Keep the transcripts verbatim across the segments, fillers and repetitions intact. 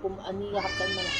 ꯄꯨꯝ ꯑꯅꯤꯒ ꯍꯥꯞꯆꯟꯕꯅꯦ꯫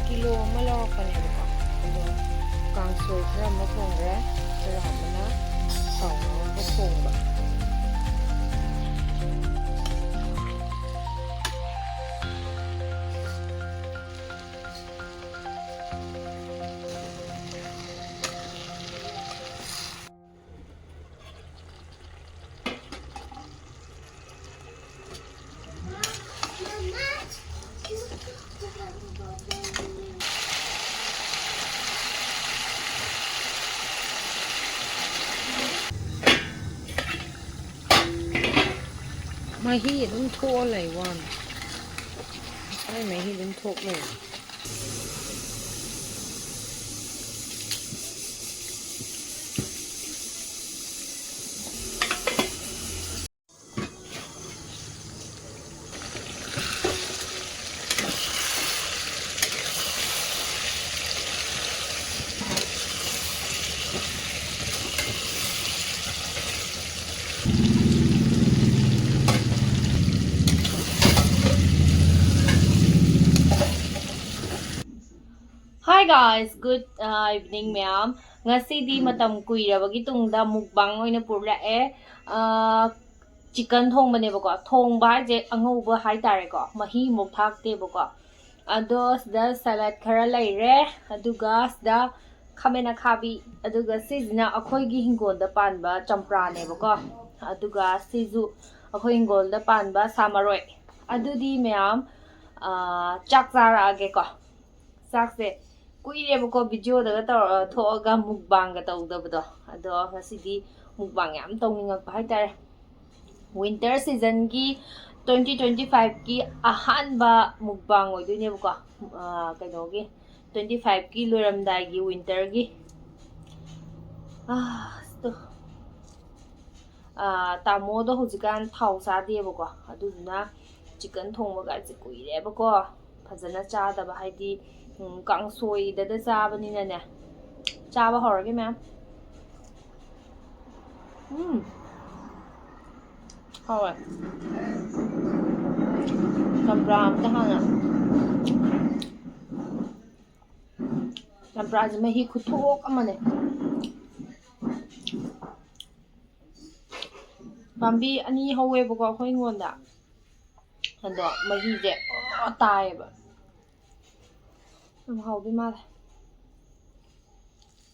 ꯀꯤꯂꯣ ꯑꯃ ꯂꯧꯔꯛꯄꯅꯦꯕꯀꯣ꯫ ꯑꯗꯣ ꯀꯥꯡꯁꯣꯏ ꯈꯔ ꯑꯃ ꯊꯣꯡꯈ꯭ꯔꯦ, ꯈꯔ ꯑꯃꯅ ꯊꯥꯎ ꯉꯧꯔꯒ ꯊꯣꯡꯕ꯫ ꯃꯍꯤ ꯑꯗꯨꯝ ꯊꯣꯛꯑ ꯂꯩ ꯋꯥꯅꯤ꯫ ꯉꯁꯥꯏ ꯃꯍꯤ ꯑꯗꯨꯝ ꯊꯣꯛ ꯂꯩ꯫ Guys, good uh, evening, ꯃꯌꯥꯝ. ꯉꯁꯤꯗꯤ ꯃꯇꯝ ꯀꯨꯏꯔꯕꯒꯤ ꯇꯨꯡꯗ mukbang ꯑꯣꯏꯅ ꯄꯨꯔꯛꯑꯦ꯫ ꯑꯥ, chicken ꯊꯣꯡꯕꯅꯦꯕꯀꯣ꯫ ꯊꯣꯡꯕ ꯍꯥꯏꯁꯦ ꯑꯉꯧꯕ ꯍꯥꯏꯇꯥꯔꯦꯀꯣ, ꯃꯍꯤ ꯑꯃꯨꯛ ꯊꯥꯛꯇꯦꯕꯀꯣ꯫ ꯑꯗꯣ ꯁꯤꯗ salad ꯈꯔ ꯂꯩꯔꯦ, ꯑꯗꯨꯒ ꯁꯤꯗ ꯈꯥꯃꯦꯟ ꯑꯈꯥꯕꯤ, ꯑꯗꯨꯒ ꯁꯤꯁꯤꯅ ꯑꯩꯈꯣꯏꯒꯤ ꯍꯤꯡꯒꯣꯜꯗ ꯄꯥꯟꯕ ꯆꯝꯄ꯭ꯔꯥꯅꯦꯕꯀꯣ꯫ ꯑꯗꯨꯒ ꯁꯤꯁꯨ ꯑꯩꯈꯣꯏ ꯍꯤꯡꯒꯣꯜꯗ ꯄꯥꯟꯕ ꯁꯥ ꯃꯔꯣꯏ꯫ ꯑꯗꯨꯗꯤ ꯃꯌꯥꯝ, ꯑꯥ, ꯆꯥꯛ ꯆꯥꯔꯛꯑꯒꯦꯀꯣ꯫ ꯆꯥꯛꯁꯦ ꯀꯨꯏꯔꯦꯕꯀꯣ videoꯗꯒ ꯇꯧꯔ ꯊꯣꯛꯑꯒ mukbangꯒ ꯇꯧꯗꯕꯗꯣ꯫ ꯑꯗꯣ ꯉꯁꯤꯗꯤ mukbang ꯌꯥꯝ ꯇꯧꯅꯤꯡꯉꯛꯄ ꯍꯥꯏꯇꯥꯔꯦ꯫ Winter seasonꯒꯤ twenty twenty fiveꯀꯤ ꯑꯍꯥꯟꯕ mukbang ꯑꯣꯏꯗꯣꯏꯅꯦꯕꯀꯣ꯫ ꯑꯥ, ꯀꯩꯅꯣꯒꯤ twenty fiveꯀꯤ ꯂꯣꯏꯔꯝꯗꯥꯏꯒꯤ winterꯒꯤ꯫ ꯑꯥ, ꯑꯁꯇꯣ꯫ ꯑꯥ, ꯇꯥꯃꯣꯗꯣ ꯍꯧꯖꯤꯛꯀꯥꯟ ꯊꯥꯎ ꯆꯥꯗꯦꯕꯀꯣ, ꯑꯗꯨꯗꯨꯅ chicken ꯊꯣꯡꯕꯒꯁꯦ ꯀꯨꯏꯔꯦꯕꯀꯣ ꯐꯖꯅ ꯆꯥꯗꯕ, ꯍꯥꯏꯗꯤ, ꯎꯝ, ꯀꯥꯡꯁꯣꯏꯗꯗ ꯆꯥꯕꯅꯤꯅꯅꯦ꯫ ꯆꯥꯕ ꯍꯧꯔꯒꯦ ꯃꯌꯥꯝ꯫ ꯎꯝ, ꯍꯥꯎꯋꯦ꯫ ꯆꯝꯄ꯭ꯔꯥ ꯑꯝꯇ ꯍꯥꯟꯅ, ꯆꯝꯄ꯭ꯔꯥꯁꯦ ꯃꯍꯤ ꯈꯨꯊꯣꯛ ꯑꯃꯅꯦ꯫ ꯄꯥꯝꯕꯤ ꯑꯅꯤ ꯍꯧꯋꯦꯕꯀꯣ ꯑꯩꯈꯣꯏ ꯍꯤꯡꯒꯣꯜꯗ, ꯑꯗꯣ ꯃꯍꯤꯁꯦ ꯑꯣ ꯇꯥꯏꯌꯦꯕ꯫ ꯌꯥꯝ ꯍꯥꯎꯗꯣꯏ ꯃꯥꯜꯂꯦ꯫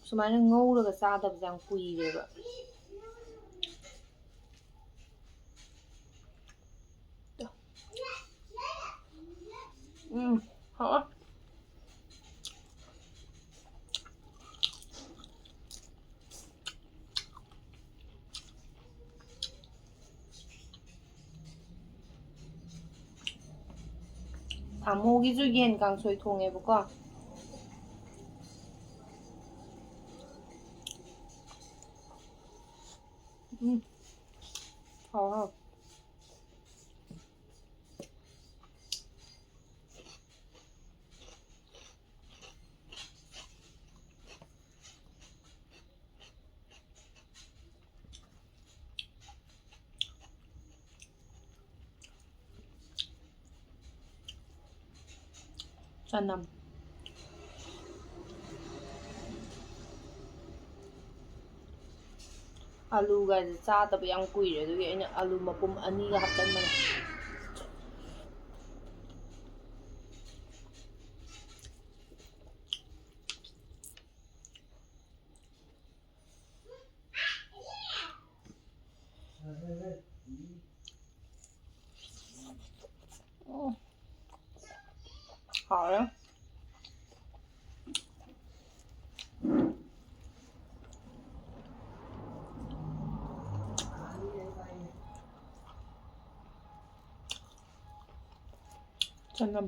ꯁꯨꯃꯥꯏꯅ ꯉꯧꯔꯒ ꯆꯥꯗꯕꯁꯦ ꯌꯥꯝ ꯀꯨꯏꯔꯦꯕ꯫ ꯎꯝ, ꯍꯥꯎꯋꯦ꯫ ꯇꯥꯃꯣꯒꯤꯁꯨ ꯌꯦꯟ ꯀꯥꯡꯁꯣꯏ ꯊꯣꯡꯉꯦꯕꯀꯣ꯫ ꯎꯝ, ꯍꯥꯎ ꯍꯥꯎ꯫ ꯆꯅꯝ꯫ ꯑꯂꯨꯒꯁꯦ ꯆꯥꯗꯕ ꯌꯥꯝ ꯀꯨꯏꯔꯦ, ꯑꯗꯨꯒꯤ ꯑꯩꯅ ꯑꯂꯨ ꯃꯄꯨꯝ ꯑꯅꯤꯒ ꯍꯥꯞꯆꯟꯕꯅꯦ꯫ ꯎꯝ꯫ ꯍꯥꯎꯔꯦ꯫ ꯆꯅꯝ꯫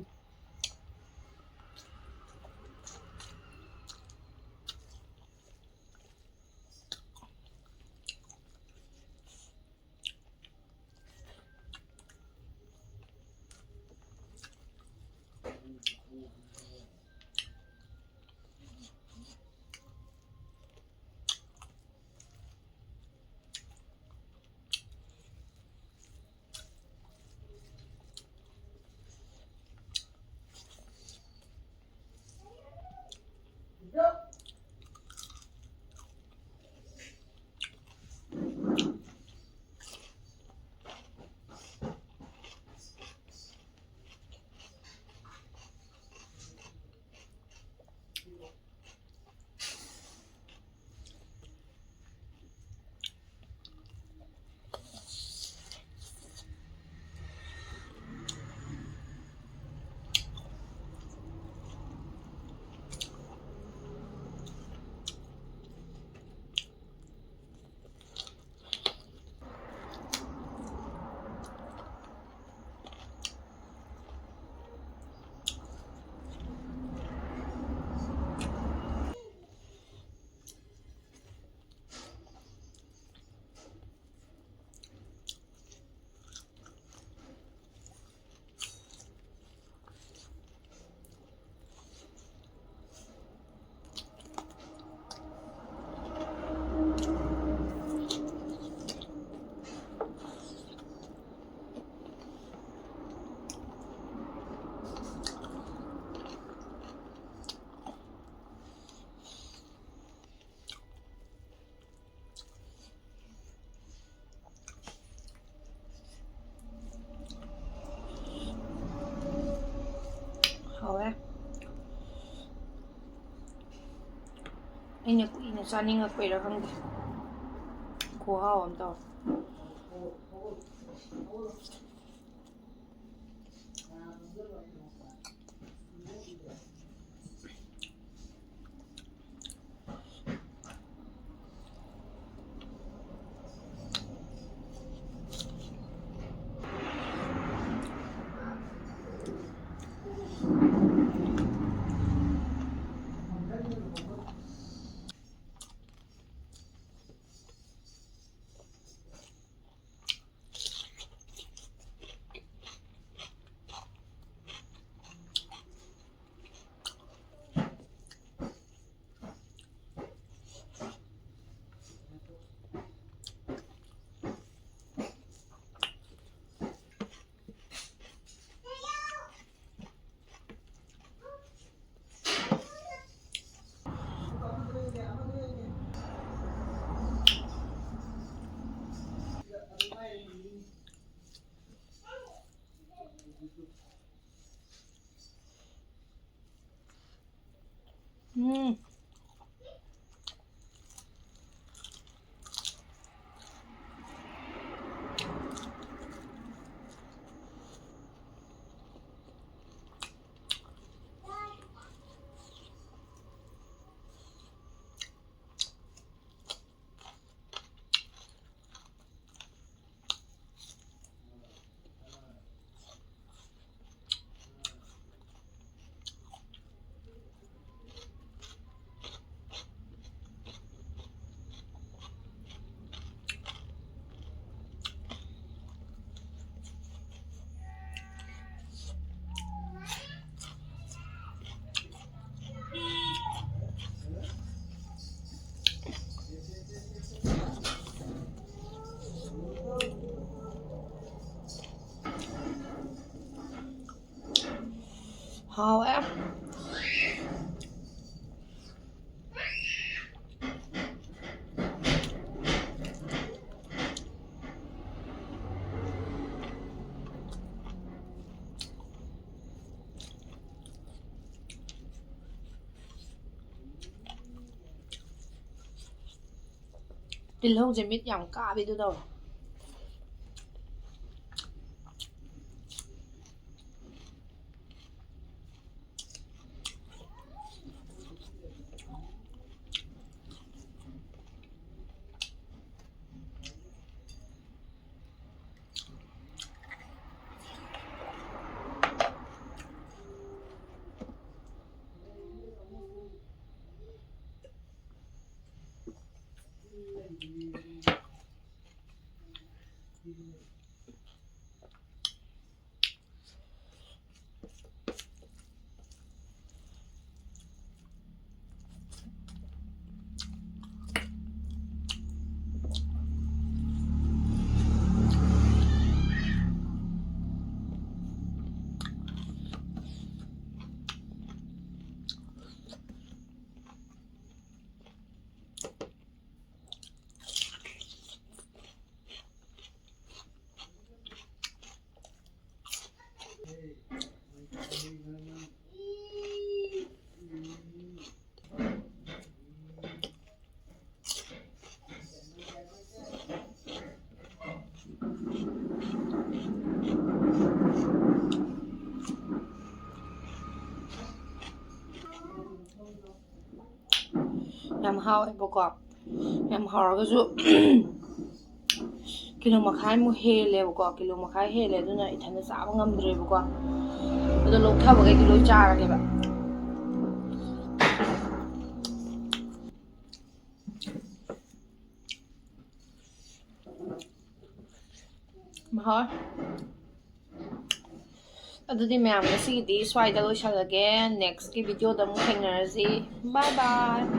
ꯑꯩꯅ ꯀꯨꯏꯅ ꯆꯥꯅꯤꯡꯉꯛꯄꯩꯔꯥ ꯈꯪꯗꯦ, ꯈꯨꯍꯥꯎ ꯑꯃ ꯇꯧꯔꯦ꯫ ꯎꯝ꯫ ꯍꯥꯎꯋꯦ꯫ ꯇꯤꯜꯍꯧꯁꯦ ꯃꯤꯠ ꯌꯥꯝ ꯀꯥꯕꯤꯗꯨ ꯇꯧꯋꯦ꯫ ꯌꯥꯝ ꯍꯥꯎꯋꯦꯕꯀꯣ꯫ ꯌꯥꯝ ꯍꯥꯎꯔꯒꯁꯨ ꯀꯤꯂꯣ ꯃꯈꯥꯏꯃꯨꯛ ꯍꯦꯜꯂꯦꯕꯀꯣ꯫ ꯀꯤꯂꯣ ꯃꯈꯥꯏ ꯍꯦꯜꯂꯦ, ꯑꯗꯨꯅ ꯏꯊꯟꯗ ꯆꯥꯕ ꯉꯝꯗ꯭ꯔꯦꯕꯀꯣ꯫ ꯑꯗꯣ ꯂꯧꯊꯕꯈꯩꯗꯤ ꯂꯣꯏ ꯆꯥꯔꯒꯦꯕ꯫ ꯃꯍꯥꯎ꯫ ꯑꯗꯨꯗꯤ ꯃꯌꯥꯝ, ꯉꯁꯤꯒꯤꯗꯤ ꯁ꯭ꯋꯥꯏꯗ ꯂꯣꯏꯁꯜꯂꯒꯦ꯫ Next ꯀꯤ video ꯗ ꯑꯃꯨꯛ ꯊꯦꯡꯅꯔꯁꯤ꯫ Bye bye꯫